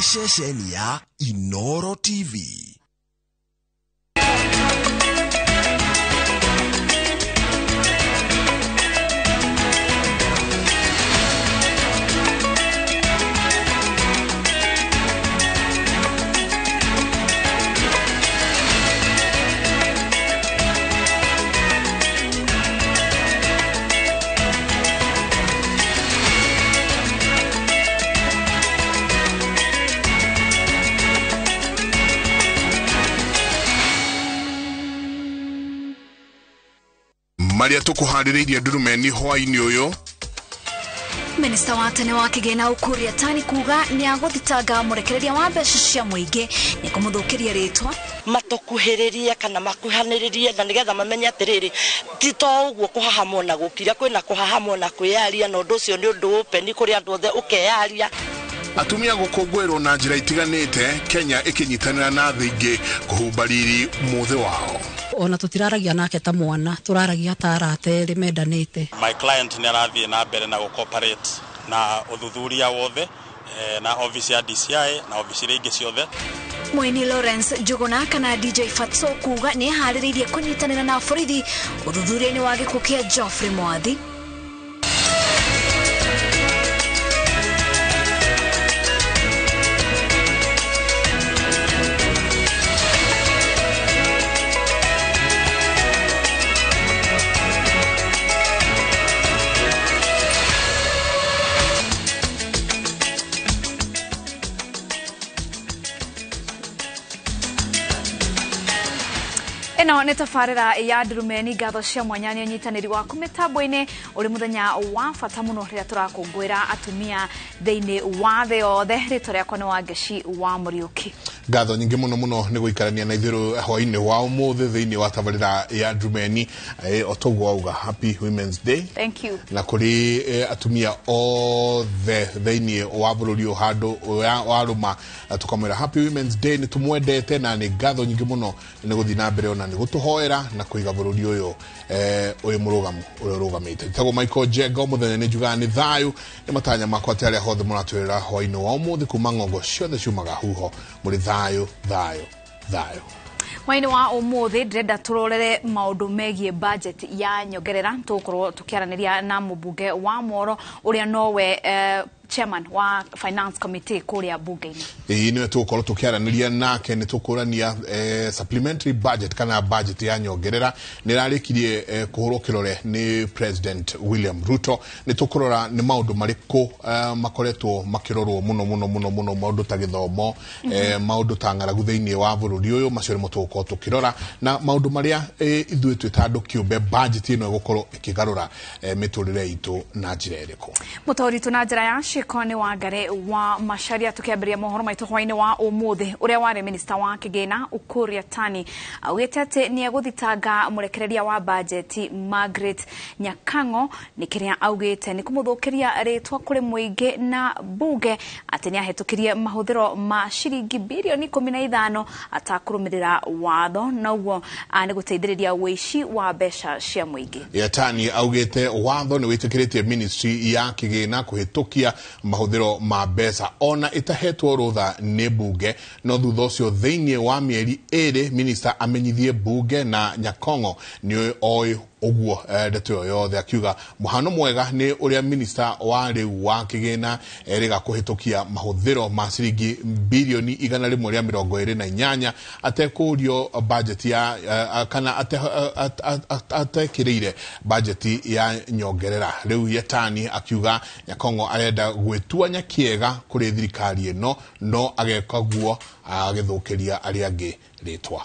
Nĩ ceceni ya Inoro TV. Maria tukuharĩrĩirie ndurumeni hwainĩ ũyũ. Minista wa tene wa kĩgĩna Ukur Yatani kuga nĩagũthitanga mũrekereria wa mbeca cia mũingĩ nĩ kũmũthũkĩria rĩtwa. Matũkuhĩrĩrie kana makuhanĩrĩrie na nĩgetha mamenye atĩrĩrĩ ti to ũguo kũhahamwo na gũkira, kwĩna kũhahamwo na kwĩyaria, na ũndũ ũcio nĩ ũndũ open kũrĩ andũ othe ũkeyaria. Atumia gũkũngũĩrwo na njĩra itiganĩte Kenya ĩkĩnyitanĩra na thĩ ingĩ kũhumba riri mũthĩ wao. Ona tutiraragia nake ta mwana, turaragia ta arata erĩ mendanĩte. My client nĩ arathiĩ na mbere na gũcooperate na ũthuthuria wothe na office ya DCI na office iria ingĩ ciothe. Mũini Lawrence Njuguna kana DJ Fatso kuga nĩ eharĩrĩirie kũnyitanĩra na borithi ũthuthuria-inĩ wa gĩkuũ kĩa Geoffrey Mwathi. Ĩno nĩ tabarĩra ya ndurumeni, ngatho cia mwanya nĩ ũnyitanĩri waku mĩtambo-inĩ ũrĩ mũthenya wa bata mũno rĩrĩa tũrakũngũĩra atumia thĩinĩ wa thĩ yothe. Rĩtwa rĩakwa nĩ Wangeci wa Mũriũki. Ngatho nyingĩ mũno mũno nĩ gũikarania na ithuĩ hwainĩ wa ũmũthĩ thĩinĩ wa tabarĩra ya ndurumeni. O toguo wauga, Happy Women's Day. Thank you. Na kũrĩ atumia othe thĩinĩ wa bũrũri ũyũ handũ warũma, tũkamwĩra Happy Women's Day, nĩ tũmwendete na nĩ ngatho nyingĩ mũno nĩ gũthiĩ na mbere ona nĩ gũtũhoera na kũiga bũrũri ũyũ ũyũ mũrũgamu ũrĩa ũrũgamĩte. Njĩtagwo Michael Njenga, mũthenya nĩ njugaga nĩ thayũ, nĩ matanya makwa atĩ arĩa hothe mũratwĩrĩra hwainĩ wa ũmũthĩ kuma ng'ongo ciothe ciumaga huho, mũrĩ thayũ thayũ thayũ. Hwainĩ wa ũmũthĩ ndĩrenda tũrorere maũndũ megiĩ budget ya nyongerera. Tũgũkorwo tũkĩaranĩria na mũmbunge wa Moro ũrĩa nowe chairman wa finance committee kũrĩa bunge-inĩ. Ĩĩ nĩwe tũgũkorwo tũkĩaranĩria nake, nĩ tũkũrania supplementary budget kana budget ya nyongerera nĩ ĩrarĩkirie kũhũrwo kĩrore nĩ President William Ruto. Nĩ tũkũrora nĩ maũndũ marĩkũ makoretwo makĩrorwo mũno mũno mũno mũno, maũndũ ta gĩthomo, maũndũ ta ng'aragu thĩinĩ wa bũrũri ũyũ, macio nĩmo tũgũkorwo tũkĩrora, na maũndũ marĩa ithuĩ twĩ ta andũ kĩũmbe budget ĩno ĩgũkorwo ĩkĩgarũra mĩtũrĩre itũ na njĩra ĩrĩkũ. Mũtaũri witũ na njĩra ya ciĩko nĩ Wangari wa Macharia. Tũkĩambĩrĩria mohoro maitũ hwainĩ wa ũmũthĩ, ũrĩa warĩ minista wa kĩgĩna Ukur Yatani augĩte atĩ nĩ egũthitanga mũrekereria wa bajeti Margaret Nyakang'o nĩ kĩrĩa augĩte nĩ kũmũthũkĩria rĩtwa kũrĩ mũingĩ na bunge atĩ nĩ ahĩtũkirie mahũthĩro ma ciringi birioni 15 atakũrũmĩrĩra watho, na ũguo nĩ gũteithĩrĩria ũici wa mbeca cia mũingĩ. Yatani augĩte watho nĩ wĩtĩkĩrĩtie ministry ya kĩgĩna kũhĩtũkia mahũthĩro ma mbeca ona ĩtahetwo rũtha nĩ bunge, no thutha ũcio thĩinĩ wa mĩeri 2 minista amenyithie bunge na Nyakong'o nĩ oĩ ũguo ndeto ĩyo yothe, akiuga mũhano mwega nĩ ũrĩa minista wa rĩu wa kĩgĩna erĩga kũhĩtũkia mahũthĩro ma ciringi birioni 128 atekũrio budget ya kana atekĩrĩire budget ya nyongerera. Rĩu Yatani akiuga Nyakong'o arenda gwĩtua nyakĩega kũrĩ thirikari ĩno, no ageka guo agĩthũkĩria arĩa angĩ rĩtwa.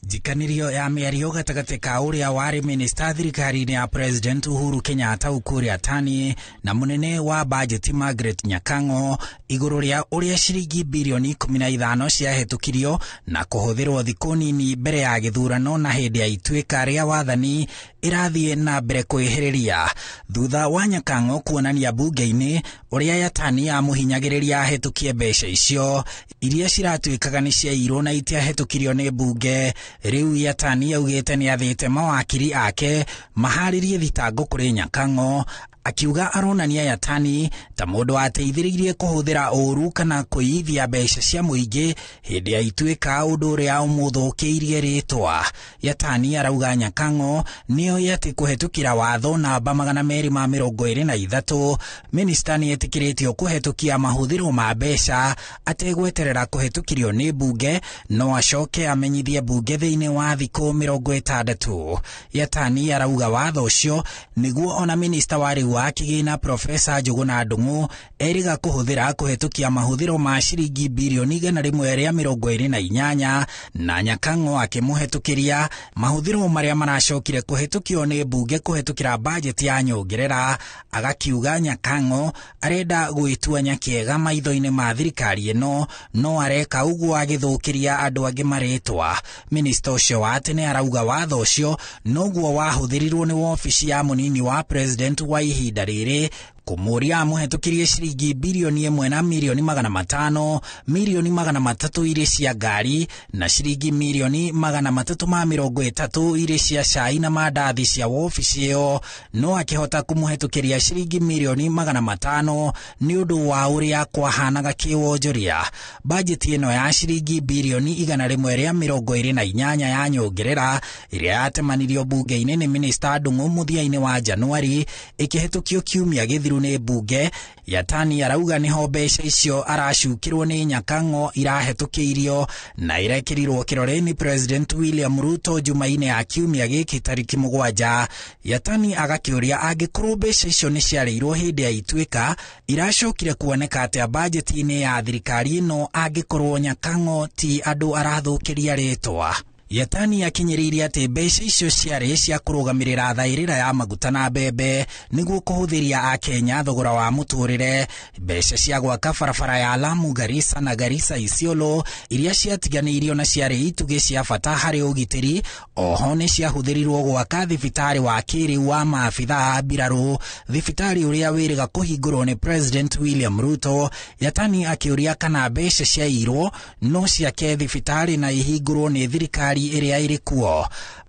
Njikanĩrio ya mĩario gatagatĩ ka ũrĩa warĩ minista thirikari-inĩ ya President Uhuru Kenyatta Ukur Yatani na mũnene wa bajeti Margaret Nyakang'o igũrũ rĩa ũrĩa ciringi birioni 15 ciahĩtũkirio na kũhũthĩrwo thikũ nini mbere ya gĩthurano na hĩndĩ ya ituĩka rĩa wathani ĩrathiĩ na mbere kwĩhĩrĩria thutha wa Nyakang'o kuonania bunge-inĩ ũrĩa Yatani amũhinyagĩrĩria ahĩtũkie mbeca icio iria ciratuĩkaga nĩ ciairwo na itiahĩtũkirio nĩ bunge. Rĩu Yatani augĩte nĩ athĩte mawakiri ake maharĩrie thitango kũrĩ Nyakang'o Akiuga aronania Yatani ta mũndũ wateithĩrĩirie kũhũthĩra ũũru kana kũiyithia mbeca cia mũingĩ hĩndĩ ya ituĩka, ũndũ ũrĩa ũmũthũkĩirie rĩtwa. Yatani arauga Nyakang'o nĩoĩ atĩ kũhetũkĩra watho namba 223 minista nĩetĩkĩrĩtio kũhetũkia mahũthĩro ma mbeca ategweterera kũhetũkirio nĩ mbunge, no acoke amenyithie mbunge thĩinĩ wa thikũ 60. Yatani arauga watho ũcio nĩguo ona minista wa rĩu wa kĩgĩna Profesa Njũgũna Ndung'u erĩga kũhũthĩra kũhetũkia mahũthĩro ma ciringi birioni 128, na Nyakang'o akĩmũhetũkĩria mahũthĩro marĩa maracokire kũhetũkio nĩ mbunge kũhetũkĩra bajeti ya nyongerera. Agakiuga Nyakang'o arenda gwĩtua nyakĩega maitho-inĩ ma thirikari ĩno, no areka ũguo agĩthũkĩria andũ angĩ marĩtwa. Minista ũcio wa tene arauga watho ũcio noguo wahũthĩrirwo nĩ wobici ya mũnini wa president wa ihinda rĩrĩ kũmũria amũhetũkĩrie ciringi birioni 1 na mirioni 500, mirioni 300 irĩ cia ngari na ciringi mirioni 330 irĩ cia cai na mandathi cia wobici ĩyo, no akĩhota kũmũhetũkĩria ciringi mirioni 500 nĩ ũndũ wa ũrĩa kwahanaga kĩwonjoria. Bajeti ĩno ya ciringi birioni 128 ya nyongerera ĩrĩa yatemanirio mbunge-inĩ nĩ minista Ndung'u mũthia-inĩ wa Januari ĩkĩhetũkio kiumia gĩthiru nĩ mbunge. Yatani arauga nĩho mbeca icio aracukĩrwo nĩ Nyakang'o irahetũkĩirio na irekĩrirwo kĩrore nĩ President William Ruto Jumaine ya kiumia gĩkĩ tarĩki 7. Yatani agakĩũria angĩkorwo mbeca icio nĩ ciarĩirwo hĩndĩ ya ituĩka iracokire kuoneka atĩa bajeti-inĩ ya thirikari ĩno angĩkorwo Nyakang'o ti andũ arathũkĩria rĩtwa. Yatani akinyĩrĩirie atĩ mbeca icio ciarĩ cia kũrũgamĩrĩra thaĩrĩra ya maguta na mbembe nĩguo kũhũthĩria akenya thogora wa mũtũrĩre, mbeca cia gwaka barabara ya Lamu Garissa na Garissa Isiolo iria ciatiganĩirio na ciarĩ itugĩ cia bata harĩ ũgitĩri. Oho nĩ ciahũthĩrirwo gwaka thibitarĩ wa kĩrĩu wa maabitha a mbirarũ, thibitarĩ ũrĩa wĩrĩga kũhingũrwo nĩ President William Ruto. Yatani akĩũria kana mbeca ciairwo no ciake thibitarĩ na ihingũrwo nĩ thirikari ĩrĩa ĩrĩ kuo.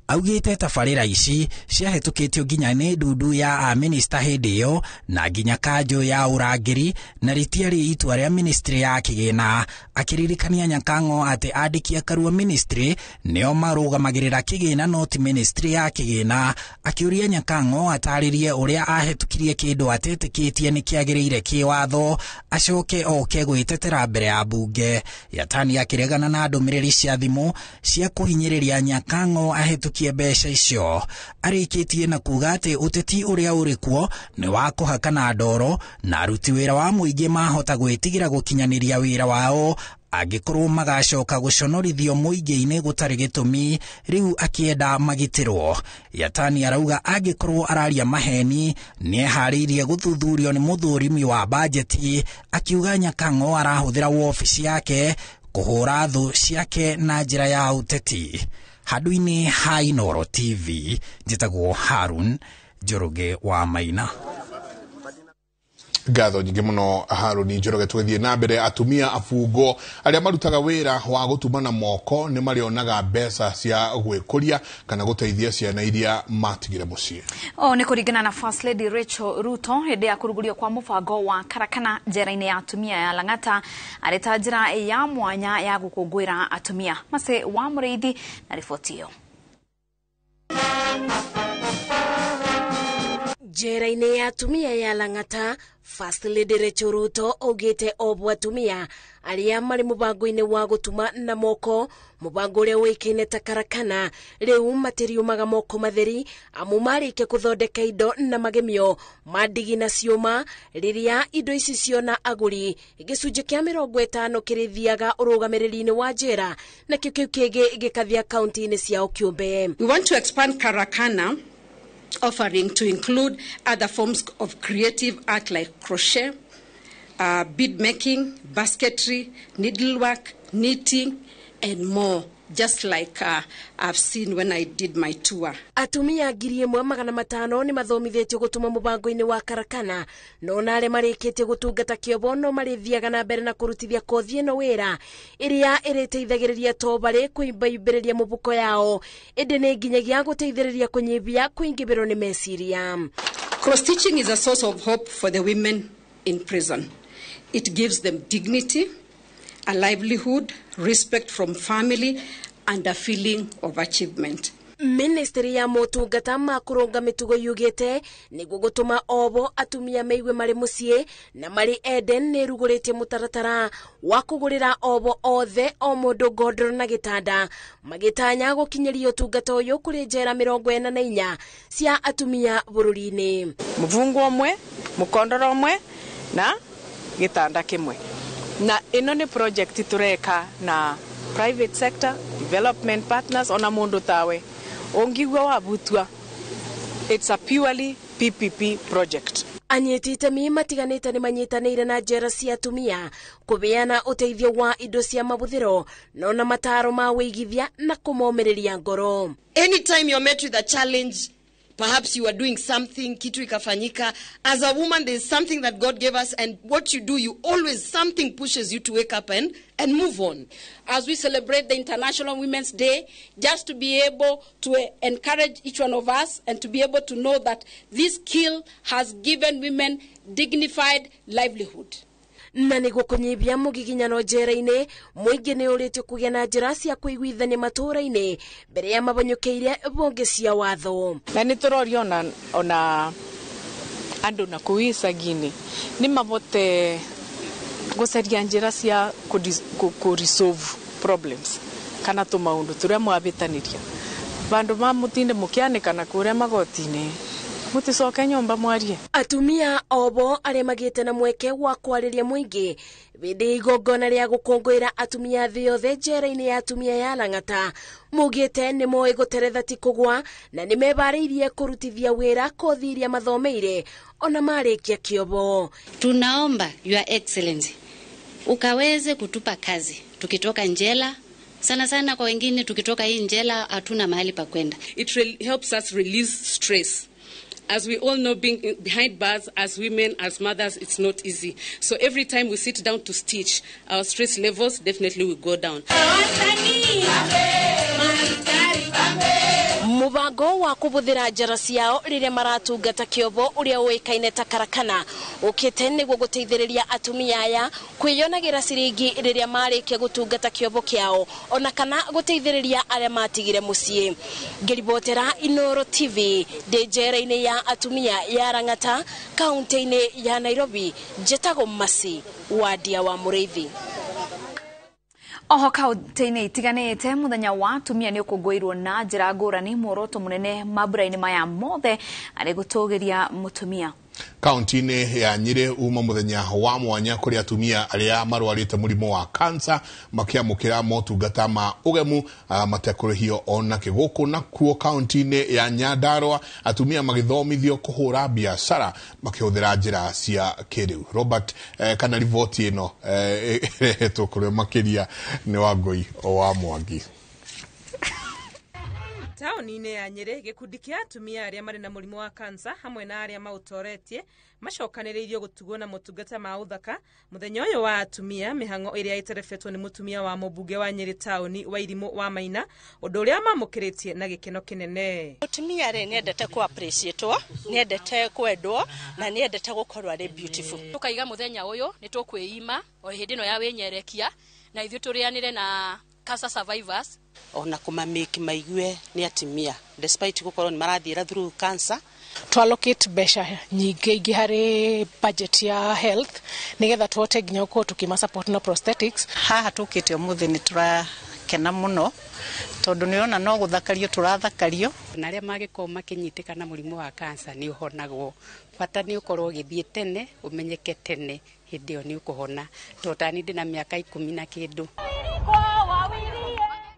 Augĩte tabarĩra ici ciahetũkĩtio nginya nĩ ndundu ya aminista hĩndĩ ĩyo na nginya kanjũ ya ũrangĩri, na rĩtiarĩ itua rĩa ministry ya kĩgĩna. Akĩririkania Nyakang'o atĩ andĩki a Karua ministry nĩo marũgamagĩrĩra kĩgĩna no ti ministry ya kĩgĩna. Akĩũria Nyakang'o atarĩrie ũrĩa ahetũkirie kĩndũ atetĩkĩtie nĩ kĩagĩrĩire kĩwatho, acoke oke gwĩtetera mbere ya mbunge. Yatani akĩregana na ndũmĩrĩri cia thimũ cia kũhinyĩrĩria Nyakang'o ahetũkie mbeca icio. Arĩkĩtie na kuga atĩ ũteti ũrĩa ũrĩ kuo nĩ wa kũhakana ndoro na aruti wĩra wa mũingĩ mahota gwĩtigĩra gũkinyanĩria wĩra wao angĩkorwo magacoka gũconorithio mũingĩ-inĩ gũtarĩ gĩtũmi, rĩu akĩenda magitĩrwo. Yatani arauga angĩkorwo araria maheni nĩeharĩirie gũthuthurio nĩ mũthũrimi wa bajeti. Akiuga Nyakang'o arahũthĩra wobici yake kũhũra thũ ciake na njĩra ya ũteti. Handũ-inĩ ha Inooro TV, njĩtagwo Harun Njoroge wa Maina. Ngatho nyingĩ mũno Haruni Njoroge. Tũgĩthiĩ na mbere, atumia abungo arĩa marutaga wĩra wa gũtuma na moko nĩ marĩonaga mbeca cia gwĩkũria kana gũteithia ciana iria matigire mũciĩ. Nĩ kũringana na First Lady Rachel Ruto hĩndĩ ya kũrugũrio kwa mũbango wa karakana njera-inĩ ya atumia ya Lang'ata arĩ ta njĩra ya mwanya ya gũkũngũĩra atumia. Mase wa Mũrĩithi na riboti ĩyo. Njera-inĩ ya atumia ya Lang'ata, First Lady Rachel Ruto augĩte obwo atumia arĩa marĩ mũbango-inĩ wa gũtuma na moko, mũbango ũrĩa ũĩkaine ta karakana, rĩu matiriumaga moko matheri amu marĩkia kũthondeka indo na magemio ma ndigi na ciũma. Rĩrĩa indo ici ciona agũri, gĩcunjĩ kĩa 50 kĩrĩthiaga ũrũgamĩrĩri-inĩ wa njera, nakĩo kĩu kĩngĩ gĩkathiĩ akaunti-inĩ ciao kĩũmbe. We want to expand karakana offering to include other forms of creative art like crochet, bead making, basketry, needlework, knitting, and more, just like I've seen when I did my tour. Atumia 1500 nĩ mathomithĩtio gũtuma mũbango-inĩ wa karakana, no na arĩa marĩkĩtie gũtungata kĩobo no marĩthiaga na mbere na kũrutithia kothi ĩno wĩra ĩrĩa ĩrĩteithagĩrĩria to barĩ kũimbaimbĩrĩria mũbuko yao, ĩndĩ nĩ nginyagia gũteithĩrĩria kũnyihia kũingĩbĩrwo nĩ meciria. Cross stitching is a source of hope for the women in prison. It gives them dignity, a livelihood, respect from family, and a feeling of achievement. Ministry ya motungata ma kũrũnga mĩtugo yugĩte nĩguo gũtũma obo atumia meigue marĩ mũciĩ na marĩ Eden nĩ ĩrugũrĩtie mũtaratara wa kũgũrĩra obo othe o mũndũ ngondoro na gĩtanda, magĩtanya gũkinyĩria ũtungata ũyũ kũrĩ njera 44 cia atumia bũrũri-inĩ. Mũbungu ũmwe, mũkondoro ũmwe na gĩtanda kĩmwe. Na ĩno nĩ project tũreka na private sector, development partners ona mũndũ tawe ũngigua wabutua. It's a purely PPP project. Anyiti itemi matiganĩte nĩ manyitanĩire na njera cia atumia kũbeana ũteithio wa indo cia mabuthĩro no na mataro ma wĩigithia na kũmomĩrĩria ngoro. Anytime you're met with a challenge, perhaps you are doing something, kitu ikafanyika. As a woman, there's something that God gave us, and what you do, you always, something pushes you to wake up and move on. As we celebrate the International Women's Day, just to be able to encourage each one of us and to be able to know that this skill has given women dignified livelihood. Na nĩguo kũnyihia mũgiginyano njera-inĩ, mũingĩ nĩ ũrĩtio kũgĩa na njĩra cia kũiguithania matũũra-inĩ mbere ya mabanyũkĩire mbunge cia watho. Na nĩ tũroria ona andũ na kũu icagi-inĩ nĩ mabote gũcaria njĩra cia kũ resolve problems kana tũmaũndũ tũrĩa mwabĩtanĩria bandũ ma mũtinde mũkĩanĩkana kũrĩa magoti-inĩ muticoke nyumba mwarie. Atumia obo arĩa magĩte na mweke wa kwarĩria mũingĩ hĩndĩ igongona rĩa gũkũngũĩra atumia thĩ yothe njera-inĩ ya atumia ya Lang'ata maugĩte nĩ moĩ gũteretha ti kũgwa na nĩ mebarĩirie kũrutithia wĩra kothi iria mathomeire ona marĩkia kĩobo. Tunaomba Your Excellency ukaweze kutupa kazi tukitoka njela. Sana sana kwa wengine tukitoka hii njela hatuna mahali pa kwenda. It helps us release stress. As we all know, being behind bars as women, as mothers, it's not easy. So every time we sit down to stitch, our stress levels definitely will go down. Mũbango wa kũbũthĩra njara ciao rĩrĩa maratungata kĩobo ũrĩa ũĩkaine ta karakana ũkĩte nĩguo gũteithĩrĩria atumia aya kwĩyonagĩra ciringi rĩrĩa marĩkia gũtungata kĩobo kĩao ona kana gũteithĩrĩria arĩa matigire mũciĩ. Ngĩribotera Inooro TV ndĩ njera-inĩ ya atumia ya Lang'ata kaunti-inĩ ya Nairobi, njĩtagwo Masi Wadia wa Mũrĩithi. Oho kaunti-inĩ itiganĩte mũthenya wa atumia nĩ ũkũngũĩirwo na njĩra ngũrani, muoroto mũnene mambura-inĩ maya mothe arĩ gũtũgĩria mũtumia. Kaunti-inĩ ya Nyĩrĩ uma mũthenya wa mwanya kũrĩ atumia arĩa marwarĩte mũrimũ wa kansa makĩamũkĩra motungata ma ũgemu matekũrĩhio ona kĩ. Gũkũ nakuo kaunti-inĩ ya Nyandarũa atumia magĩthomithio kũhũra biacara makĩhũthĩra njĩra cia kĩrĩu. Robert kana riboti ĩno ĩrehetwo kũrĩ makĩria nĩ Wangũi wa Mwangi. Taũni-inĩ ya Nyĩrĩ, gĩkundi kĩa atumia arĩa marĩ na mũrimũ wa kansa hamwe na arĩa maũtoretie macokanĩrĩirio gũtugwo na motungata ma ũthaka mũthenya ũyũ wa atumia, mĩhang'o ĩrĩa ĩterebetwo nĩ mũtumia wa mũmbunge wa Nyĩrĩ taũni Wairimũ wa Maina, ũndũ ũrĩa mamũkĩrĩtie na gĩkeno kĩnene. Mũtumia rĩ nĩendete kũ appreciate-wo, nĩendete kwendwo na nĩendete gũkorwo arĩ beautiful. Tũkaiga mũthenya ũyũ nĩ tũkwĩima o hĩndĩ ĩno ya wĩnyerekia na ithuĩ tũrĩanĩre na cancer survivors. Ona kũmamake maigue nĩ atumia despite gũkorwo nĩ marathiĩra through cancer. To allocate mbeca nyingĩ ingĩ harĩ budget ya health nĩgetha tũhote nginya gũkorwo tũkĩma support na prosthetics. Haha tũkĩte ũmũthĩ nĩ tũrakena mũno tondũ nĩ ũrona no gũthakario tũrathakario. Na arĩa mangĩkorwo makĩnyitĩkana mũrimũ wa cancer nĩ ũhonagwo, bata nĩ ũkorwo ũgĩthiĩ tene ũmenyeke tene, hĩndĩ ĩyo nĩ ũkũhona. Tondũ tani ndĩ na mĩaka 10 na kĩndũ.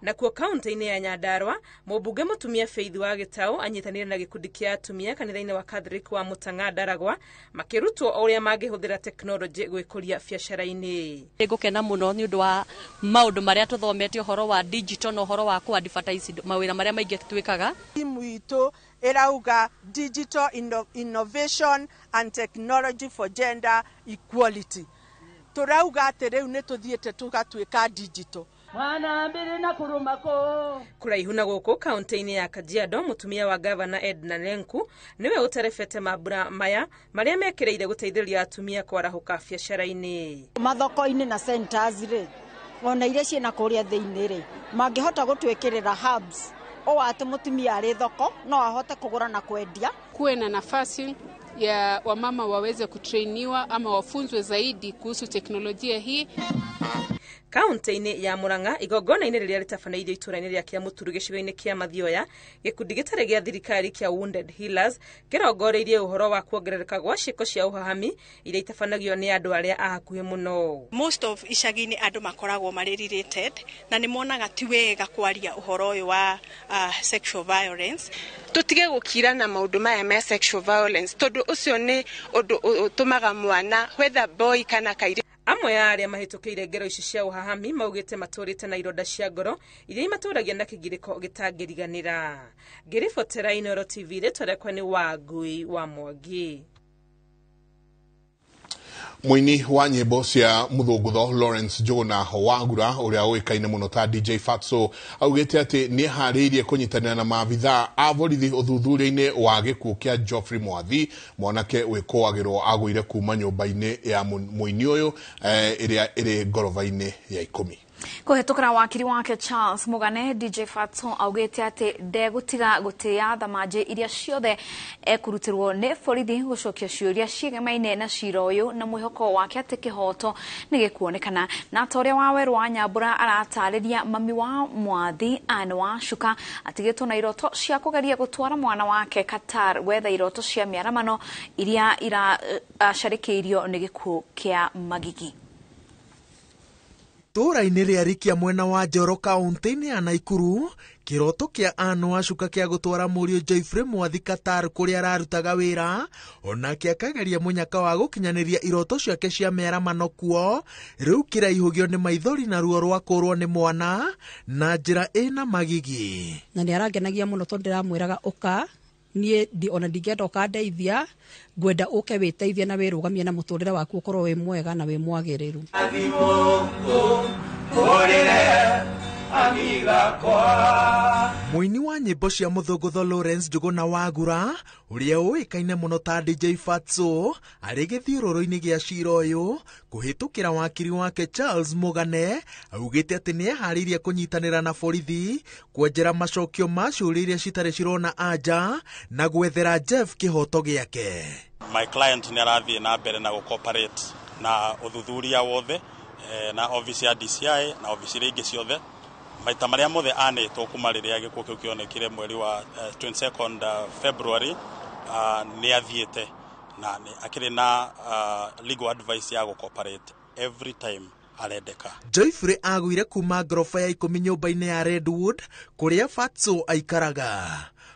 Nakuo kaunti-inĩ ya Nyandarũa, mũmbunge mũtumia Faith wa Gĩtaũ anyitanĩire na gĩkundi kĩa atumia kanitha-inĩ wa Catholic wa Mũtang'a Ndaragwa makĩrutwo o ũrĩa mangĩhũthĩra tekinoronjĩ gwĩkũria biacara-inĩ. Nĩngũkena mũno nĩ ũndũ wa maũndũ marĩa tũthomete ũhoro wa digital na ũhoro wa kũ advertise mawĩra marĩa maingĩ twĩkaga. Timu itũ ĩrauga digital innovation and technology for gender equality. Tũrauga atĩ rĩu nĩ tũthiĩte tũgatuĩka digital. Mwana mbiri na kurumako. Kuraihu na guku kaunti-inĩ ya Kajiado, mutumia wa gavana Edna Lenku niwe ũterebete mambura maya marĩa mekĩrĩire gũteithĩrĩria atumia kwarahũka biacara-inĩ. Mathoko-inĩ na centers rĩ, ona iria ciĩna kũrĩa thĩinĩ rĩ, mangĩhota gũtwĩkĩrĩra hubs o atĩ mũtumia arĩ thoko no ahote kũgũra na kwendia. Kuwe na nafasi ya wamama waweze kutrainiwa ama wafunzwe zaidi kuhusu teknolojia hii. Kaunti-inĩ ya Murang'a, igongona-inĩ rĩrĩa rĩtabanĩirio itũũra-inĩ rĩa Kiamuturu gĩcigo-inĩ kĩa Mathioya, gĩkundi gĩtarĩ gĩa thirikari kĩa Wounded Healers kĩrongoreirie ũhoro wa kuongerereka gwa ciĩko cia ũhahami iria itabanagio nĩ andũ arĩa a hakuhĩ mũno. Most of icagi-inĩ andũ makoragwo marĩ related na nĩ monaga ti wega kwaria ũhoro ũyũ wa sexual violence. Tutige gũkira na maũndũ maya ma sexual violence tondũ ũcio nĩ ũndũ ũtũmaga mwana whether boy kana kairĩtu. Amwe a arĩa mahĩtũkĩire ngero ici cia ũhahami maugĩte matũrĩte na ironda cia ngoro iria imatũragia na kĩgirĩko gĩtangĩriganĩra. Ngĩribotera Inooro TV, rĩtwa rĩakwa nĩ Wangui wa Mwangi. Mũini wa nyĩmbo cia mũthũngũtho Lawrence Njũgũna Wagura ũrĩa ũĩkaine mũno ta DJ Fatso augĩte atĩ nĩeharĩirie kũnyitanĩra na maabithaa a borithi ũthuthuria-inĩ wa gĩkuũ kĩa Geoffrey Mwathi, mwanake wĩkũagĩrwo agũire kuma nyũmba-inĩ ya mũini ũyũ ĩrĩa ĩrĩ ngoroba-inĩ ya 10. Kũhetũkĩra wakiri wake Charles Mugane, DJ Fatso augĩte atĩ ndegũtiga gũtĩĩa thamanjĩ iria ciothe ekũrutĩrwo nĩ borithi gũcokia ciũria ciĩgemaine na cira ũyũ na mwĩhoko wake atĩ kĩhoto nĩ gĩkuonekana. Na ta ũrĩa Wawerũ wa Nyambura aratarĩria, mami wa Mwathi Anne Wacuka atigĩtwo na iroto cia kũgeria gũtwara mwana wake Qatar gwetha iroto cia mĩaramano iria iracarĩkĩirio nĩ gĩkuũ kĩa Magigi. Itũũra-inĩ rĩa Rikia mwena wa Njoro kaunti-inĩ ya Naikuru, kĩroto kĩa Anne Wacuka kĩa gũtwara mũriũ Geoffrey Mwathi Qatar kũrĩa ararutaga wĩra, onake akageria mũnyaka wa gũkinyanĩria iroto ciake cia mĩaramano kuo, rĩu kĩraihũgio nĩ maithori na ruo rwa kũrwo nĩ mwana na njĩra ĩna magigi. Na nĩ arangenagia mũno tondũ ndĩramwĩraga ũka, niĩ ona ndingĩenda ũkandeithia, ngwenda ũke wĩteithie na wĩrũgamie na mũtũrĩre waku ũkorwo wĩ mwega na wĩ mwagĩrĩru. Mũini wa nyĩmbo cia mũthũngũtho Lawrence Njũgũna Wagura ũrĩa ũĩkaine mũno ta DJ Fatso arĩ gĩthiũrũrũ-inĩ gĩa cira ũyũ kũhĩtũkĩra wakiri wake Charles Mugane augĩte atĩ nĩeharĩirie kũnyitanĩra na borithi kwenjera macokio ma ciũria iria citarĩ cirona anja na gwethera Jeff kĩhoto gĩake. My client nĩ arathiĩ na mbere na gũcooperate na ũthuthuria wothe na office ya DCI na office iria ingĩ ciothe maita marĩa mothe anĩtwo kuma rĩrĩa gĩkuũ kĩu kĩonekire mweri wa 22nd February, nĩ athiĩte na akĩrĩ na legal advice ya gũcooperate every time arendeka. Geoffrey agũire kuma ngoroba ya 10 nyũmba-inĩ ya Redwood kũrĩa Fatso aikaraga.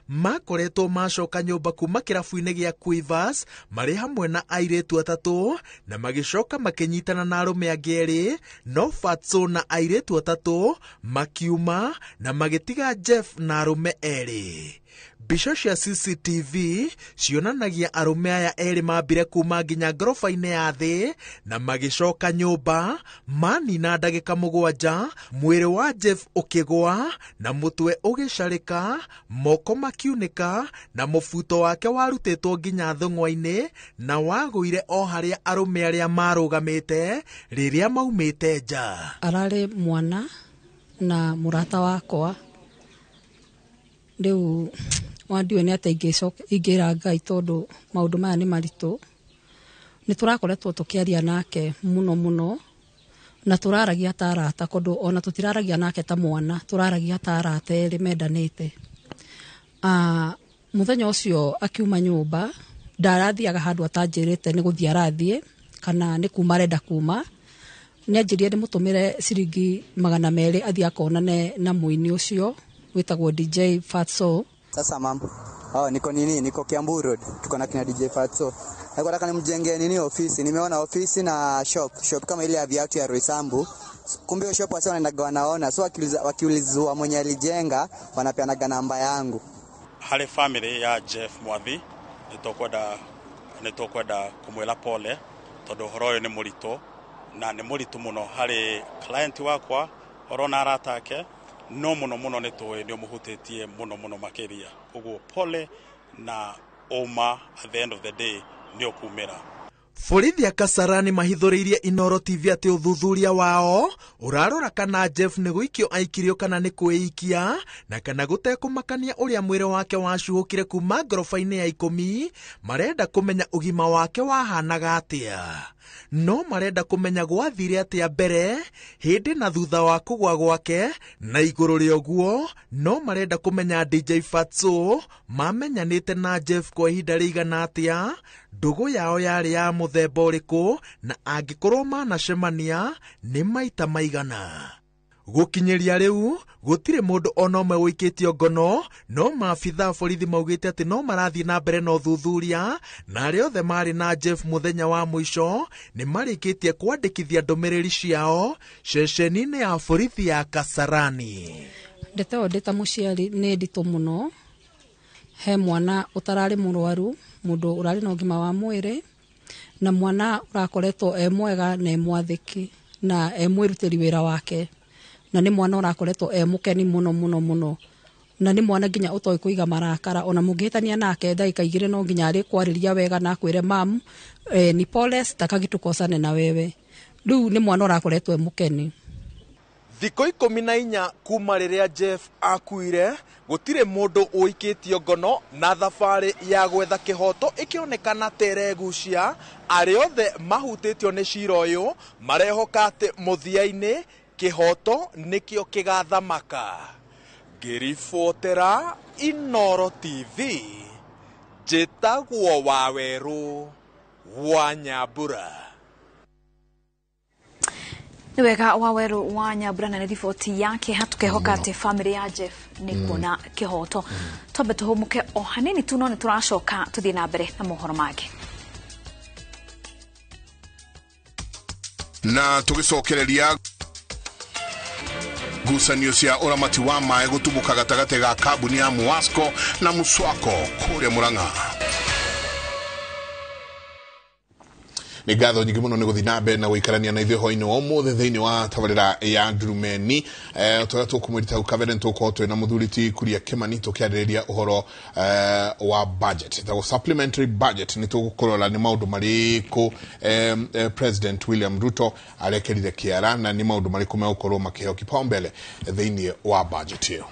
Makoretwo macoka nyũmba kuma kĩrabu-inĩ gĩa Quivers marĩ hamwe na airĩtu atatũ na magĩcoka makĩnyitana na arũme angĩ erĩ, no Fatso na airĩtu atatũ makiuma na magĩtiga Jeff na arũme erĩ. Mbica cia CCTV cionanagia arũme aya erĩ mambire kuma nginya ngoroba-inĩ ya thĩ na magĩcoka nyũmba manina ndagĩka 7, mwĩrĩ wa Jeff ũkĩgũa na mũtwe ũgĩcarĩka, moko makiunĩka na mũbuto wake warutĩtwo nginya thũng'wa-inĩ na wagũire o harĩa arũme arĩa marũgamĩte rĩrĩa maumĩte nja. Ararĩ mwana na mũrata wakwa, rĩu wandiwe nĩ atĩ ingĩra Ngai tondũ maũndũ maya nĩ maritũ. Nĩ tũrakoretwo tũkĩaria nake mũno mũno na tũraragia ta arata, kondũ ona tũtiraragia nake ta mwana, tũraragia ta arata erĩ mendanĩte. Mũthenya ũcio akiuma nyũmba ndarathiaga handũ atanjĩrĩte nĩ gũthiĩ arathiĩ kana nĩ kuma arenda kuma. Nĩ anjĩrire ndĩmũtũmĩre ciringi 200 athiĩ akonane na mũini ũcio wĩtagwo DJ Fatso. Sasa mambo. Niko nini? Niko Kiambu Road. Tuko na kina DJ Fatso. Nataka nimjenge nini ofisi. Nimeona ofisi na shop. Shop kama ile ya viatu ya Roysambu. Kumbe hiyo shop wasa wanaenda wanaona. So wakiulizwa mwenye alijenga wanapeana namba yangu. Harĩ family ya Jeff Mwathi nĩtũkwenda kũmwĩra pole tondũ ũhoro ũyũ nĩ mũritũ na nĩ mũritũ mũno harĩ client wakwa Orona arata ake no muno muno nĩ tũĩ nĩ ũmũhutĩtie muno muno makĩria. Koguo pole na ũma at the end of the day nĩ ũkumĩra. Borithi a Kasarani mahithũrĩirie Inooro TV atĩ ũthuthuria wao ũrarora kana Jeff nĩ gũikio aikirio kana nĩ kwĩikia, na kana gũtekũmakania ũrĩa mwĩrĩ wake wacuhũkire kuma ngoroba-inĩ ya 10, marenda kũmenya ũgima wake wahanaga atĩa. No marenda kũmenya gwathire atĩa mbere, hĩndĩ na thutha wa kũgwa gwake, na igũrũ rĩa ũguo no marenda kũmenya DJ Fatso mamenyanĩte na Jeff kwa ihinda rĩigana atĩa, ndũgũ yao yarĩ ya mũthemba ũrĩkũ, na angĩkorwo manacemania nĩ maita maigana. Gũkinyĩria rĩu gũtirĩ mũndũ ona ũmwe ũikĩtio ngono, no maabitha a borithi maugĩte atĩ no marathiĩ na mbere na ũthuthuria, na arĩa othe marĩ na Jeff mũthenya wa mũico nĩ marĩkĩtie kwandĩkithia ndũmĩrĩri ciao ceceni-inĩ ya borithi ya Kasarani. Ndeto ĩyo ndĩ ta mũciari nĩ nditũ mũno. He mwana ũtararĩ mũrwaru, mũndũ ũrarĩ na ũgima wa mwĩrĩ, na mwana ũrakoretwo e mwega na e mwathĩki na e mwĩrutĩri wĩra wake, na nĩ mwana ũrakoretwo e mũkeni mũno mũno mũno, na nĩ mwana nginya ũtoĩ kũiga marakara. Ona mũngĩhĩtania nake ndagĩka 2 no nginya arĩkwarĩria wega na akwĩre mam, ni pole, sitaki tukosane na wewe. Rĩu nĩ mwana ũrakoretwo e mũkeni. Thikũ 14 kuma rĩrĩa Jeff akuire, gũtirĩ mũndũ ũikĩtio ngono, na thabarĩ ya gwetha kĩhoto ĩkĩonekana ta ĩregucia. Arĩa othe mahutĩtio nĩ cira ũyũ marehoka atĩ mũthia-inĩ kĩhoto nĩkĩo kĩgathamaka. Ngĩribotera Inooro TV, njĩtagwo Wawerũ wa Nyambura. Nĩ wega Wawerũ wa Nyambura na nĩ riboti yake. Hatukehoka atĩ family ya Jeff nĩ kuona kĩhoto. Twambe tũhũmũke o hanini tu, no nĩ tũracoka tũthiĩ na mbere na mohoro mangĩ. Na tũgĩcokereria ngucanio cia ũramati wa maĩ gũtumũka gatagatĩ ga kambuni ya Muwasco na Muswako kũrĩa Murang'a. Nĩ ngatho nyingĩ mũno nĩ gũthiĩ na mbere na gũikarania na ithuĩ hwaĩ-inĩ wa ũmũthĩ thĩinĩ wa tabarĩra ya Ndurumeni. Tũrĩa tũkũmwĩrĩte hau kabere nĩ tũgũkorwo twĩna mũthuri ti Kuria Kĩmani tũkĩarĩrĩria ũhoro wa budget, ĩtagwo supplementary budget. Nĩ tũgũkũrora nĩ maũndũ marĩkũ President William Ruto arekerire kĩara, na nĩ maũndũ marĩkũ megũkorwo makĩheo kipaumbele thĩinĩ wa budget ĩyo.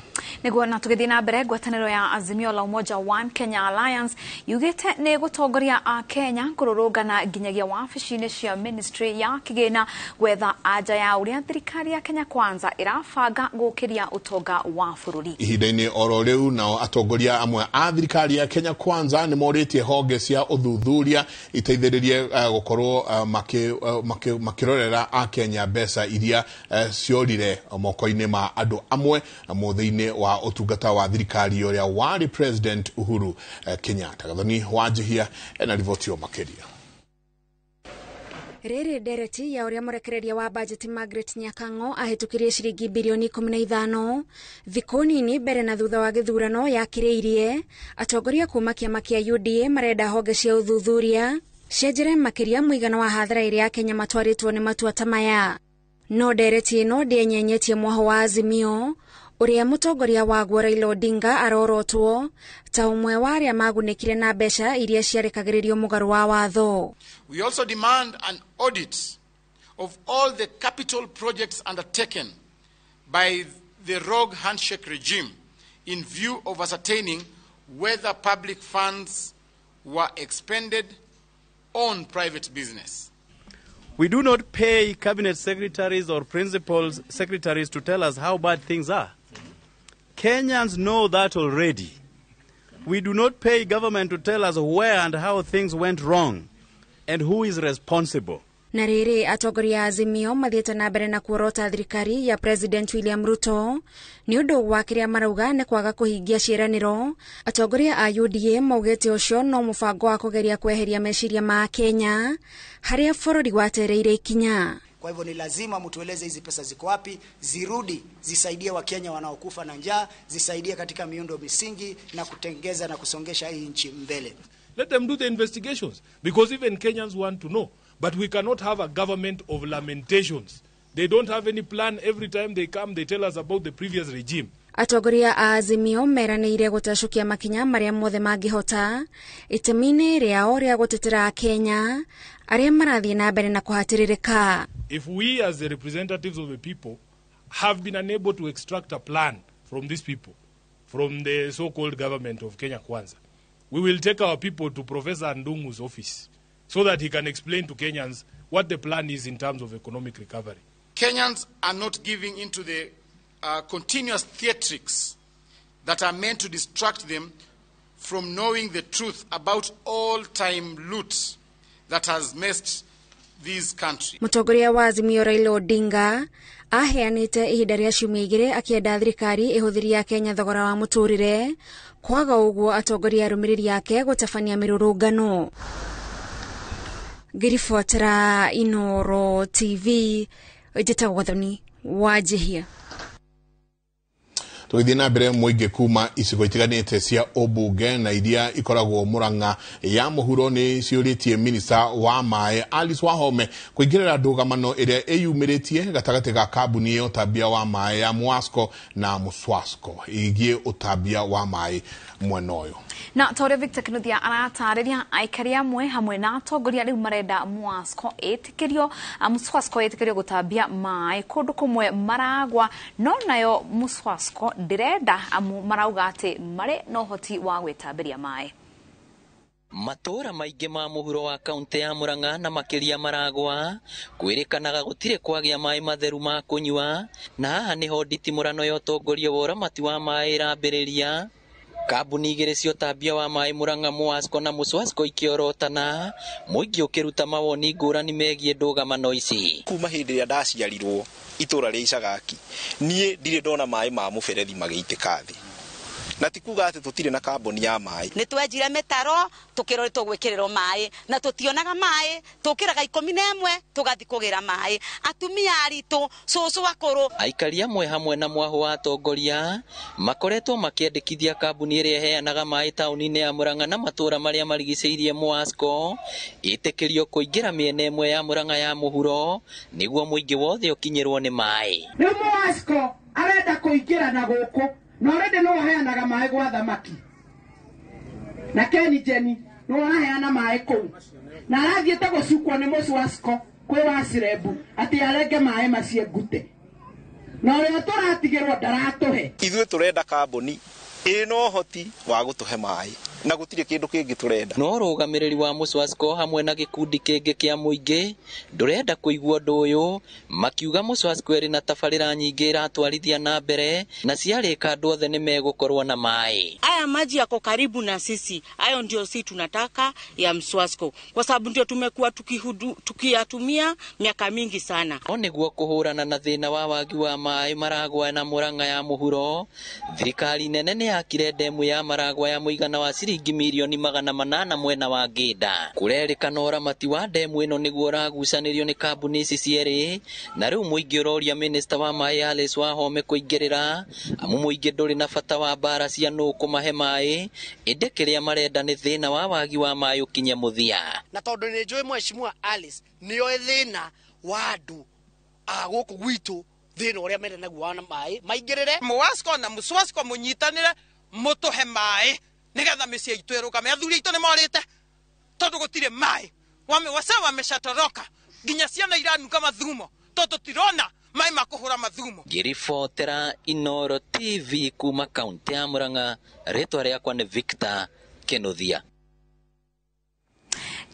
Nĩguo na tũgĩthiĩ na mbere, ngwatanĩro ya Azimio la Umoja One Kenya Alliance yugĩte nĩ gũtongoria a Kenya kũrũrũngana nginyagia wabici-inĩ cia ministry ya kĩgĩna gwetha anja ya ũrĩa thirikari ya Kenya Kwanza ĩrabanga gũkĩria ũtonga wa bũrũri. Ihinda-inĩ oro rĩu nao atongoria amwe a thirikari ya Kenya Kwanza nĩ morĩtie honge cia ũthuthuria iteithĩrĩrie gũkorwo makĩrorera a Kenya mbeca iria ciorire moko-inĩ ma andũ amwe mũthĩ-inĩ wa ũtungata wa thirikari ũrĩa warĩ President Uhuru Kenyatta. Gathoni Wanjihia ena riboti makĩria. Rĩrĩ ndereti ya ũrĩa mũrekereria wa bajeti Margaret Nyakang'o ahĩtũkirie ciringi birioni 15 thikũ nini mbere na thutha wa gĩthurano yakĩrĩirie. Atongoria kuma kĩama kĩa UDA marenda honge cia ũthuthuria cienjere makĩria mũigana wa hathara ĩrĩa Kenya matwarĩtwo nĩ matua ta maya. No ndereti ĩno ndĩenyenyetie mwaho wa Azimio ũrĩa mũtongoria waguo Raila Odinga arorotwo ta ũmwe wa arĩa magunĩkire na mbeca iria ciarekagĩrĩrio mũgarũ wa watho. We also demand an audit of all the capital projects undertaken by the rogue handshake regime in view of ascertaining whether public funds were expended on private business. We do not pay cabinet secretaries or principal secretaries to tell us how bad things are. Kenyans know that already. We do not pay government to tell us where and how things went wrong and who is responsible. Na rĩrĩ atongoria a Azimio mathiĩte na mbere na kuorota thirikari ya President William Ruto nĩ ũndũ wa kĩrĩa marauga nĩ kwaga kũhingia ciĩranĩro. Atongoria a UDA maugĩte ũcio no mũbango wa kũgeria kweheria meciria ma Kenya harĩa bũrũri watereire ikinya. Kwa hivyo ni lazima mtueleze hizi pesa ziko wapi, zirudi zisaidie Wakenya wanaokufa na njaa, zisaidie katika miundo misingi na kutengeza na kusongesha hii nchi mbele. Let them do the investigations because even Kenyans want to know. But we cannot have a government of lamentations They don't have any plan. Every time they come, they tell us about the previous regime. Atongoria a Azimio meranĩire gũtacũkia makinya marĩa mothe mangĩhota itemi-inĩ rĩao rĩa gũtetera Akenya arĩa marathiĩ na mbere na kũhatĩrĩrĩka. If we as the representatives of the people have been unable to extract a plan from these people, from the so-called government of Kenya Kwanza, we will take our people to Professor Ndungu's office so that he can explain to Kenyans what the plan is in terms of economic recovery. Kenyans are not giving into the continuous theatrics that are meant to distract them from knowing the truth about all-time loot that has messed this country. Mũtongoria wa Azimio Raila Odinga aheanĩte ihinda rĩa ciumia igĩrĩ akĩenda thirikari ĩhũthĩrie Kenya thogora wa mũtũrĩre, kwaga ũguo atongoria arũmĩrĩri ake gũtabania mĩrũrũngano. Ngĩribotera Inooro TV, njĩtagwo Gathoni Wanjihia. Tũgĩthiĩ na mbere, mũingĩ kuma icigo itiganĩte cia ũmbunge na iria ikoragwo Murang'a ya mũhuro nĩ ciũrĩtie minista wa maĩ Alice Wahome kũingĩrĩra ndũgamano ĩrĩa ĩyumĩrĩtie gatagatĩ ga kambuni ya ũtambia wa maĩ ya Mwasco na Muswasco ĩgiĩ ũtambia wa maĩ mwena ũyũ. Na ta ũrĩa Victor Kinuthia aratarĩria, aikari amwe hamwe na atongoria rĩu marenda Mwasco ĩtĩkĩrio Muswasco ĩtĩkĩrio gũtambia maĩ kũndũ kũmwe maragwa, no nayo Muswasco ndĩrenda amu marauga atĩ marĩ na ũhoti wa gwĩtambĩria maĩ. Matũũra maingĩ ma mũhuro wa kaunti ya Murang'a na makĩria Maragwa kwĩrĩkanaga gũtirĩ kwagĩa maĩ matheru ma kũnyua, na haha nĩho nditimũrano ya ũtongoria wa ũramati wa maĩ ĩrambĩrĩria. Kambuni igĩrĩ cia ũtambia wa maĩ Murang'a Mwasco na Muswasco ikĩorotana, mũingĩ ũkĩruta mawoni ngũrani megiĩ ndũgamano ici. Kuma hĩndĩ ĩrĩa ndaciarirwo itũra rĩa Icagaki, niĩ ndirĩ ndona maĩ ma mũberethi magĩitĩka thĩ, na ti kuga atĩ tũtirĩ na kambuni ya maĩ. Nĩ twenjire mĩtaro tũkĩrwo nĩ tũgwĩkĩrĩrwo maĩ na tũtionaga maĩ, tũkĩraga 11 tũgathiĩ kũgĩra maĩ, atumia aritũ, cũcũ akũrũ. Aikari amwe hamwe na mwahũ wa atongoria makoretwo makĩendekithia kambuni ĩrĩa ĩheanaga maĩ taũni-inĩ ya Murang'a na matũũra marĩa marigicĩirie Mwasco ĩtĩkĩrio kũingĩra mĩena ĩmwe ya Murang'a ya mũhuro nĩguo mũingĩ wothe ũkinyĩrwo nĩ maĩ. Rĩu Mwasco arenda kũingĩra na gũkũ na already no aheanaga maĩ gwa thamaki na Kengen no araheana maĩ kũu, na arathiĩte gũcukwo nĩ Muswasco kwĩ Wacirebu atĩ arenge maĩ macio ngute, na ũrĩa tũratigĩrwo ndaratũhe. Ithuĩ tũrenda kambuni ĩna ũhoti wa gũtũhe maĩ na gũtirĩ kĩndũ kĩngĩ tũrenda. No rũgamĩrĩri wa Muswasco hamwe na gĩkundi kĩngĩ kĩa mũingĩ ndũrenda kũigua ũndũ ũyũ, makiuga Muswasco ĩrĩ na tabarĩra nyingĩ ĩratwarithia na mbere na ciarĩka andũ othe nĩ megũkorwo na maĩ. Haya maji yako karibu na sisi, hayo ndio sisi tunataka ya Mswasco, kwa sababu ndio tumekuwa tukiyatumia miaka mingi sana. No nĩguo kũhũrana na thĩna wa wagi wa maĩ Maragwa na Murang'a ya mũhuro, thirikari nene nĩ yakire ndemu ya Maragwa ya mũigana wa ciringi mirioni 800 mwena wa Ngĩnda. Kũrerĩkana ũramati wa ndemu ĩno nĩguo ũragucanĩrio nĩ kambuni ici cierĩ, na rĩu mũingĩ ũroria minista wa maĩ Alice Wahome kũingĩrĩra, amu mũingĩ ndũrĩ na bata wa mbara cia nũ kũmahe maĩ, ĩndĩ kĩrĩa marenda nĩ thĩna wa wagi wa maĩ ũkinye mũthia. Na tondũ nĩ njũĩ mheshimiwa Alice nĩoĩ thĩna wa andũ a gũkũ gwitũ, thĩna ũrĩa mena naguo wa maĩ maingĩrĩre. Mwasco na Muswasco mũnyitanĩre mũtũhe maĩ nigetha mĩciĩ itũ ĩrũgame. Athuri aitũ nĩmorĩte tondũ gũtirĩ maĩ, wase wamecatoroka nginya ciana iranunga mathumo tondũ tirona maĩ ma kũhũra mathumo. Ngĩribotera Inooro TV kuma kaunti ya Murang'a, rĩtwa rĩakwa nĩ Victor Kinuthia.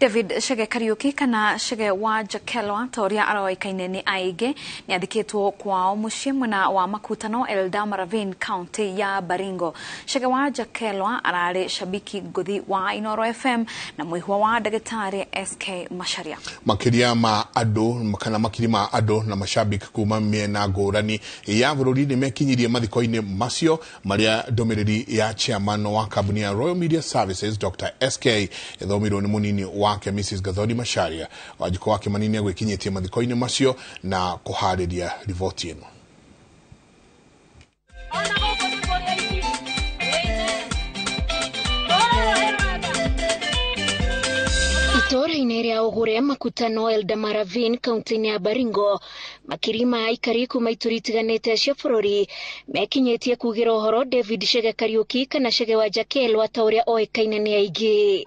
David Chege Kariuki kana Chege wa Jakelwa ta ũrĩa aroĩkaine nĩ aingĩ nĩ athikĩtwo kwao mũciĩ mwena wa Makutano Eldama Ravine kaunti ya Baringo. Chege wa Jakelwa ararĩ shabiki ngũthi wa Inooro FM na mũihwa wa ndagĩtarĩ SK Macharia. Makĩria ma andũ kana makiri ma andũ na mashabiki kuma mĩena ngũrani ya bũrũri nĩ mekinyirie mathiko-inĩ macio marĩa ndũmĩrĩri ya chairman wa kambuni ya Royal Media Services Dr. SK ĩthomirwo nĩ mũnini wake Mrs. Gathoni Macharia. Wanjikũ wa Kĩmani nĩegwĩkinyĩtie mathiko-inĩ macio na kũharĩria riboti ĩno. Itũũra-inĩ rĩa Ũgũre Makutano Eldama Ravine kaunti-inĩ ya Baringo, Makiri ma aikari kuma ituri itiganĩte cia bũrũri mekinyĩtie kugĩra ũhoro David Chege Kariuki kana Chege wa Njakelwa ta ũrĩa oĩkaine nĩ aingĩ.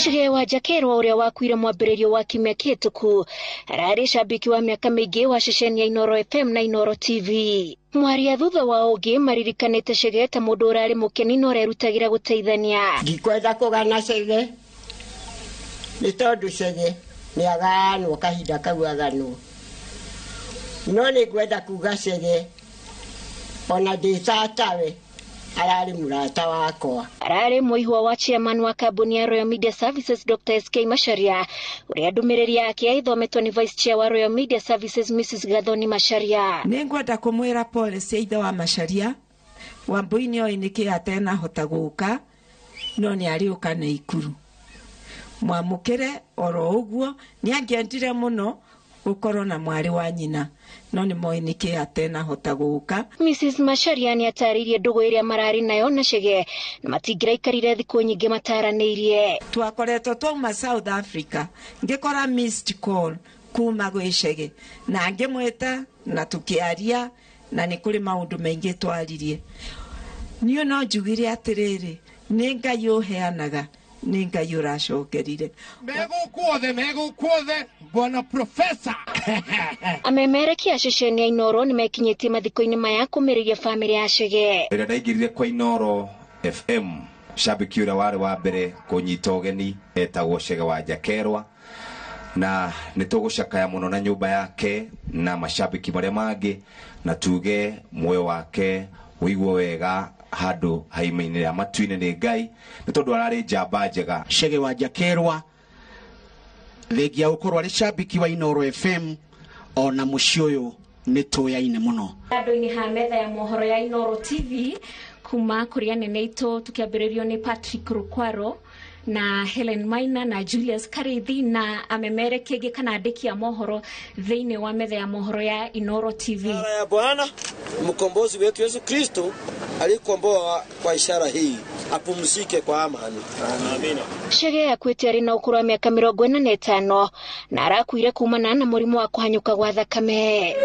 Chege wa Njakelwa ũrĩa wakuire mwambĩrĩrio wa kiumia kĩhĩtũku ararĩ cambĩki wa mĩaka mĩingĩ wa ceceni ya Inooro FM na Inooro TV. Mwaria thutha wa ũngĩ maririkanĩte Chege ta mũndũ ũrarĩ mũkeni na ũrerutagĩra gũteithania. Ndikwenda kũgana Chege nĩ tondũ Chege nĩ aganwo kahinda kau aganwo, no nĩ ngwenda kuga Chege ona ndĩ tatawe ararĩ mũrata wakwa. Ararĩ mũihwa wa chairman wa kambuni ya Royal Media Services Dr. SK Macharia ũrĩa ndũmĩrĩri yake ĩthometwo nĩ vice chair wa Royal Media Services Mrs. Gathoni Macharia. Nĩ ngwenda kũmwĩra pole cia ithe wa Macharia. Wambui nĩ oĩ nĩkĩ atenahota gũka, no nĩ arĩũka na Ikuru. Mwamũkĩre oro ũguo, nĩ angĩendire mũno gũkorwo na mwarĩ wa nyina, no nĩ moĩ nĩkĩ atenahota gũka. Mrs. Macharia nĩ atarĩirie ndũgũ ĩrĩa mararĩ nayo na Chege na matingĩraikarire thikũ nyingĩ mataranĩirie. Twakoretwo twauma South Africa, ngĩkora missed call kuma gwĩ Chege na ngĩmwĩta na tũkĩaria, na nĩ kũrĩ maũndũ maingĩ twaririe. Niĩ no njugire atĩrĩrĩ, nĩ Ngai ũheanaga, nĩ Ngai ũracokerire. Megũkuothe bwana profesa. Amemerekia ceceni ya Inooro nĩ mekinyĩtie mathiko-inĩ maya kũmĩrĩria bamĩrĩ ya Chege. Rĩrĩa ndaingĩrire kwa Inooro FM, cambĩki ũrĩa warĩ wa mbere kũnyita ũgeni etagwo Chege wa Njakelwa, na nĩ tũgũcakaya mũno na nyũmba yake na macambĩki marĩa mangĩ, na tuge muoyo wake ũigwo wega handũ haima-inĩ ya matu-inĩ nĩ Ngai, nĩ tondũ ararĩ njamba njega. Chege wa Njakelwa thengia gũkorwo arĩ cambĩki wa Inooro FM, ona mũciĩ ũyũ nĩ tũyaine mũno. Andũ-inĩ ha metha ya mohoro ya Inooro TV kuma kũrĩ anene aitũ tũkĩambĩrĩrio nĩ Patrick Rukwaro na Helen Maina na Julius Karithi na amemerekia angĩ kana andĩki a mohoro thĩinĩ wa metha ya mohoro ya Inooro TV. Ishara ya Bwana mkombozi wetu Yesu Kristo alikomboa kwa ishara hii apumzike kwa amani. Amina. Chege akuĩte arĩ na ũkũrũ wa mĩaka 45 na arakuire kumana na mũrimũ wa kũhanyũka gwa thakame.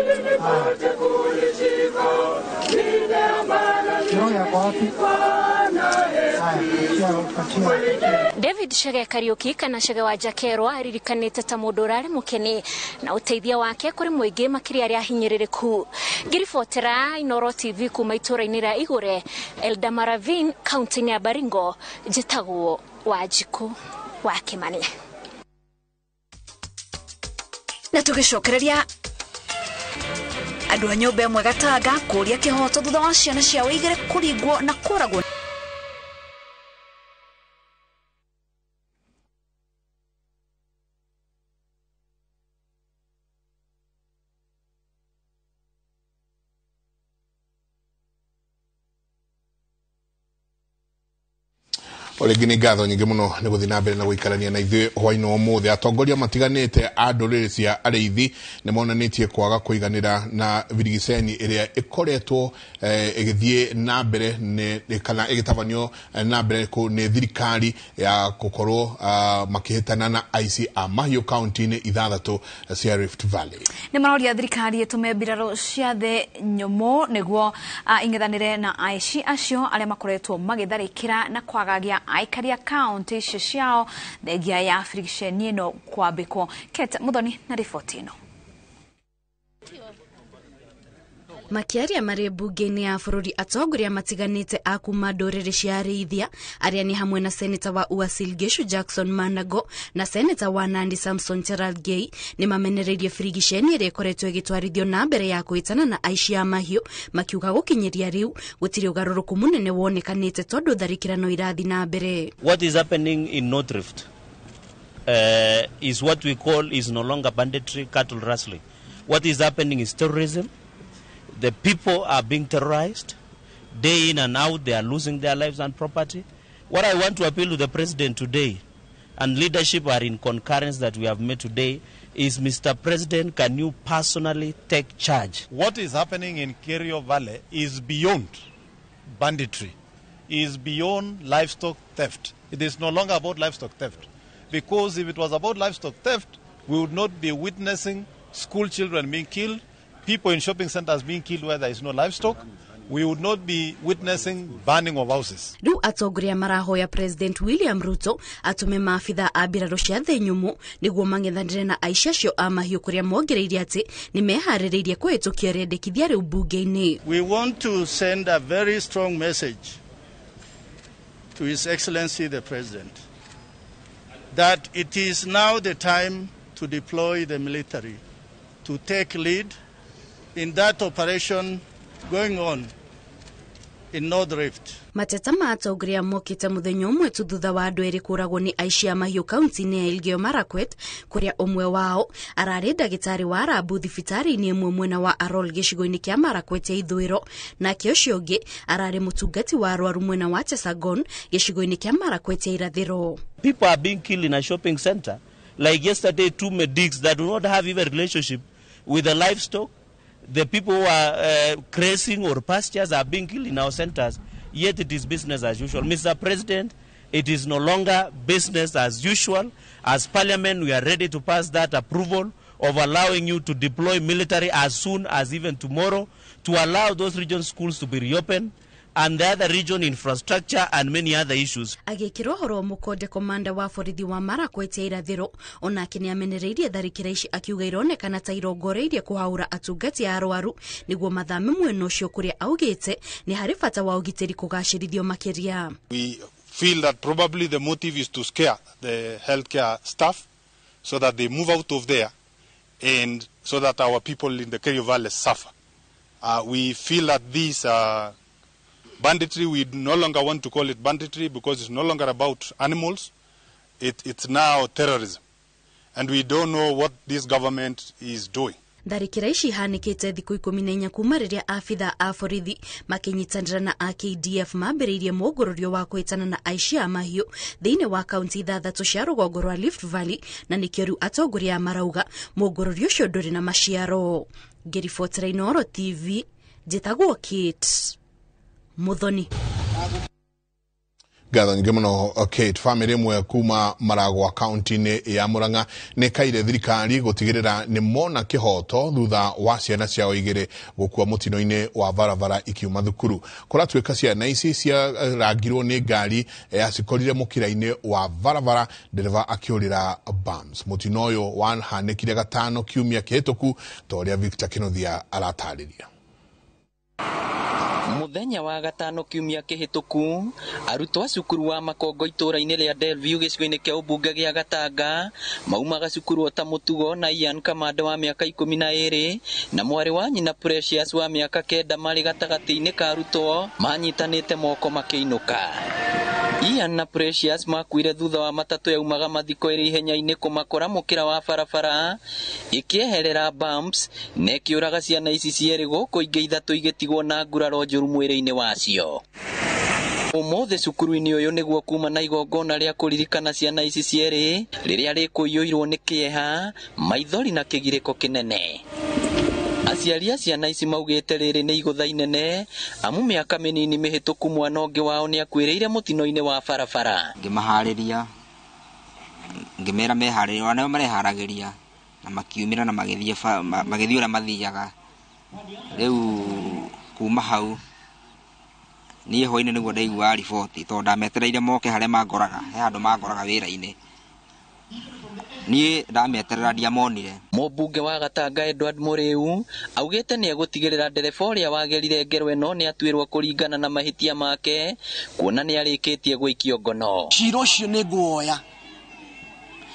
David Chege Kariuki kana Chege wa Njakelwa aririkanĩte ta mũndũ ũrarĩ mũkeni na ũteithia wake kũrĩ mũingĩ makĩria arĩa ahinyĩrĩrĩku. Ngĩribotera Inooro TV kuma itũũra-inĩ rĩa Igũre, Eldama Ravine, kaunti-inĩ ya Baringo, njĩtagwo Wanjikũ wa Kĩmani. Na tũgĩcokereria andũ a nyũmba ĩmwe Gatanga kũũria kĩhoto thutha wa ciana ciao igĩrĩ kũringwo na kũragwo. Rĩngĩ nĩ ngatho nyingĩ mũno nĩ gũthiĩ na mbere na gũikarania na ithuĩ hwainĩ wa ũmũthĩ. Atongoria matiganĩte a ndũrĩrĩ cia arĩithi nĩ monanĩtie kwaga kũiganĩra na birigiceni ĩrĩa ĩkoretwo ĩgĩthiĩ na mbere kana ĩgĩtabanio na mbere nĩ thirikari ya gũkorwo makĩhĩtana na aici a mahiũ kaunti-inĩ 6 cia Rift Valley. Nĩ maroria thirikari ĩtũme mbirarũ cia thĩ nyũmũ nĩguo ing'ethanĩre na aici acio arĩa makoretwo magĩtharĩkĩra na kwagagia aikari a kaunti icio ciao thengia ya birigiceni ĩno kwambĩkwo. Kate Muthoni na riboti ĩno. Makiaria marĩ mbunge-inĩ ya bũrũri, atongoria matiganĩte a kuma ndũrĩrĩ cia arĩithia arĩa nĩ hamwe na seneta wa Uasin Gishu Jackson Manago na seneta wa Nandi Samson Cherargei nĩ mamenereirie birigiceni ĩrĩa ĩkoretwo ĩgĩtwarithio na mbere ya kũhĩtana na aici a mahiũ, makiuga gũkinyĩria rĩu gũtirĩ ũgarũrũku mũnene wonekanĩte tondũ tharĩkĩra no irathiĩ na mbere. What is happening in North Rift is what we call is no longer banditry, cattle rustling. What is happening is terrorism. The people are being terrorized. Day in and out, they are losing their lives and property. What I want to appeal to the president today, and leadership are in concurrence that we have made today, is Mr. President, can you personally take charge? What is happening in Kerio Valley is beyond banditry, is beyond livestock theft. It is no longer about livestock theft. Because if it was about livestock theft, We would not be witnessing school children being killed, people in shopping centers being killed where there is no livestock. We would not be witnessing burning of houses. Riu atongoria marahoya President William Ruto atume maabitha a mbirarũ cia thĩ nyũmũ nĩguo mang'ethanĩre na aici acio a mahiũ kũrĩa mongereire atĩ nĩ meharĩrĩirie kũhĩtũkia rĩendekithia rĩu mbunge-inĩ. We want to send a very strong message to His Excellency the President that it is now the time to deploy the military to take lead in that operation going on in North Rift. Mateta ma atongoria mokĩte mũthenya ũmwe tu thutha wa andũ erĩ kũragwo nĩ aici a mahiũ kaunti-inĩ ya Elgeyo Marakwet, kũrĩa ũmwe wao ararĩ ndagĩtarĩ wa rambu thibitarĩ-inĩ ĩmwe mwena wa Arol gĩcigo-inĩ kĩa Marakwet ya ithũĩro, nake ũcio ũngĩ ararĩ mũtungati wa arwaru mwena wa Chesagon gĩcigo-inĩ kĩa Marakwet ya irathĩro. People are being killed in a shopping center. Like yesterday, two medics that do not have even relationship with the livestock. The people who are grazing or pastures are being killed in our centers, yet it is business as usual. Mr. President, it is no longer business as usual. As Parliament, we are ready to pass that approval of allowing you to deploy military as soon as even tomorrow, to allow those region schools to be reopened and the other region infrastructure and many other issues. Agĩkĩrwo ũhoro mũkonde komanda wa borithi wa Marakwet ya irathĩro onake nĩ amenereirie tharĩkĩra ici akiuga ironekana ta irongoreirie kũhaũra atungati a arwaru nĩguo mathame mwena ũcio kũrĩa augĩte nĩ harĩ bata wa ũgitĩri kũgacĩrithio makĩria. We feel that probably the motive is to scare the healthcare staff so that they move out of there and so that our people in the Kerio Valley suffer. We feel that these banditry, we no longer want to call it banditry because it's no longer about animals. It's now terrorism. And we don't know what this government is doing. Tharĩkĩra ici ihanĩkĩte thikũ 14 kuma rĩrĩa abitha a borithi makĩnyitanĩra na AKDF mambĩrĩirie mũngũrũrio wa kũhĩtana na aici a mahiũ thĩinĩ wa kaunti 6 cia rũgongo rwa Rift Valley, na nĩkĩo rĩu atongoria marauga mũngũrũrio ũcio ndũrĩ na maciaro. Ngĩribotera Inooro TV, njĩtagwo Kate Muthoni. Ngatho nyingĩ mũno Kate. Famĩlĩ ĩmwe kuma Maragwa kaunti-inĩ ya Murang'a nĩ kaire thirikari gũtigĩrĩra nĩ mona kĩhoto thutha wa ciana ciao igĩrĩ gũkua mũtino-inĩ wa barabara ikiuma thukuru. Kũratuĩka ciana ici ciarangirwo nĩ ngari yacikorire mũkĩra-inĩ wa barabara, ndereba akĩũrĩra bams. Mũtino ũyũ wahanĩkire gatano kiumia kĩhĩtũku ta ũrĩa Victor Kĩnuthia aratarĩria. Muthenya wa gatano kiumia kĩhĩtũku, arutwo a cukuru wa Makongo itũũra-inĩ rĩa Delview gĩcigo-inĩ kĩa ũmbunge gĩa Gatanga maumaga cukuru o ta mũtugo na Ian Kamande wa mĩaka 12 na mwarĩ wa nyina Precious wa mĩaka 9 marĩ gatagatĩ-inĩ ka arutwo manyitanĩte moko makĩinũka. Ian na Precious makuire thutha wa matatũ yaumaga mathiko ĩrĩ ihenya-inĩ kũmakora mũkĩra wa barabara ĩkĩeherera bumps na ĩkĩũraga ciana ici cierĩ gũkũ ingĩ 3 igĩtigwo na nguraro njũru mwĩrĩ-inĩ wacio. Ũmũthĩ cukuru-inĩ ũyũ nĩguo kuma na igongona rĩa kũririkana ciana ici cierĩ rĩrĩa rĩkũiyũirwo nĩ kĩeha, maithori na kĩgirĩko kĩnene. Aciari a ciana ici maugĩte rĩrĩ nĩ igũtha inene amu mĩaka mĩnini mĩhĩtũku mwana ũngĩ wao nĩakuĩrĩire mũtino-inĩ wa barabara. Ngĩmaharĩria, ngĩmera meharĩrie, ona nĩo mareharagĩria na makiumĩra na magĩthiĩ ũrĩa mathiaga. Rĩu kuma hau niĩ hwainĩ nĩguo ndaiguaga riboti tondũ ndametereire moke harĩa mangoraga, he handũ mangoraga wĩra-inĩ. Niĩ ndameterera ndiamonire. Mũmbunge wa Gatanga Edward Mũrĩu augĩte nĩ egũtigĩrĩra ndereba ũrĩa wagerire ngero ĩno nĩ atuĩrwo kũringana na mahĩtia make kuona nĩ arĩkĩtie gũikio ngono. Cira ũcio nĩ nguoya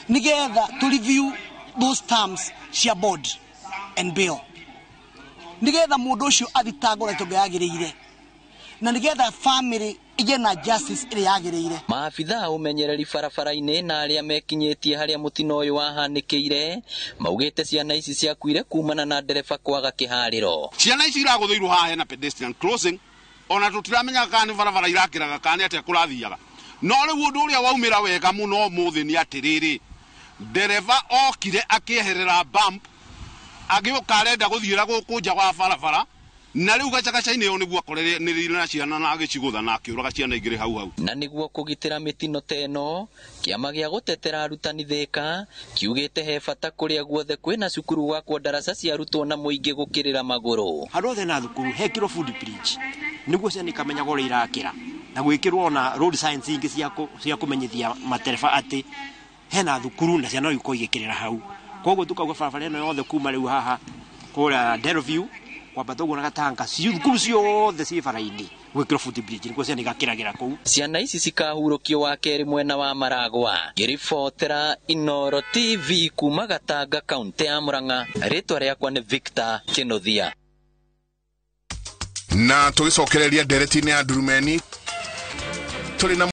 nĩgetha to review those terms cia board and bill nĩgetha mũndũ ũcio athitangwo na tondũ yagĩrĩire na nĩgetha family ĩgĩe na justice ĩrĩa yagĩrĩire. Maabitha a ũmenyereri barabara-inĩ na arĩa mekinyĩtie harĩa mũtino ũyũ wahanĩkĩire maugĩte ciana ici ciakuire kumana na ndereba kwaga kĩharĩro. Ciana ici iragũthĩirwo haha hena pedestrian crossing, ona tũtiramenya kana nĩ barabara irakĩraga kana nĩ atĩa kũrathiaga. No rĩu ũndũ ũrĩa waumĩra wega mũno ũmũthĩ nĩ atĩrĩrĩ, ndereba okire akĩeherera bump, agĩũka arenda gũthiĩra gũkũ nja wa barabara, Na rĩu gacagaca-inĩ ĩyo nĩguo akoreranĩrĩire na ciana na agĩcigũtha na akĩũraga ciana igĩrĩ hau hau. Na nĩguo kũgitĩra mĩtino ta ĩno, kĩama gĩa gũtetera arutani Thĩka kiugĩte he bata kũrĩa guothe kwĩna cukuru gwakwo ndaraca cia arutwo na mũingĩ gũkĩrĩra magũrũ. Handũ hothe na thukuru hekĩrwo foot bridge nĩguo ciana ikamenyaga ũrĩa irakĩra, na gwĩkĩrwo ona road signs ingĩ cia kũmenyithia matereba atĩ hena thukuru na ciana no ikorwo igĩkĩrĩra hau. Koguo tukauga barabara ĩno yothe kuma rĩu haha kũrĩa Delview kwambata ũguo na Gatanga, thukuru ciothe ciĩ bara-inĩ gwĩkĩrwo foot bridge nĩguo ciana igakĩragĩra kũu. Ciana ici cikahurũkio wa kerĩ mwena wa Maragwa. Ngĩribotera Inooro TV kuma Gatanga, kaunti ya Murang'a, rĩtwa rĩakwa nĩ Victor Kĩnuthia. Na tũgĩcokereria ndereti-inĩ ya Ndurumeni tũrĩ na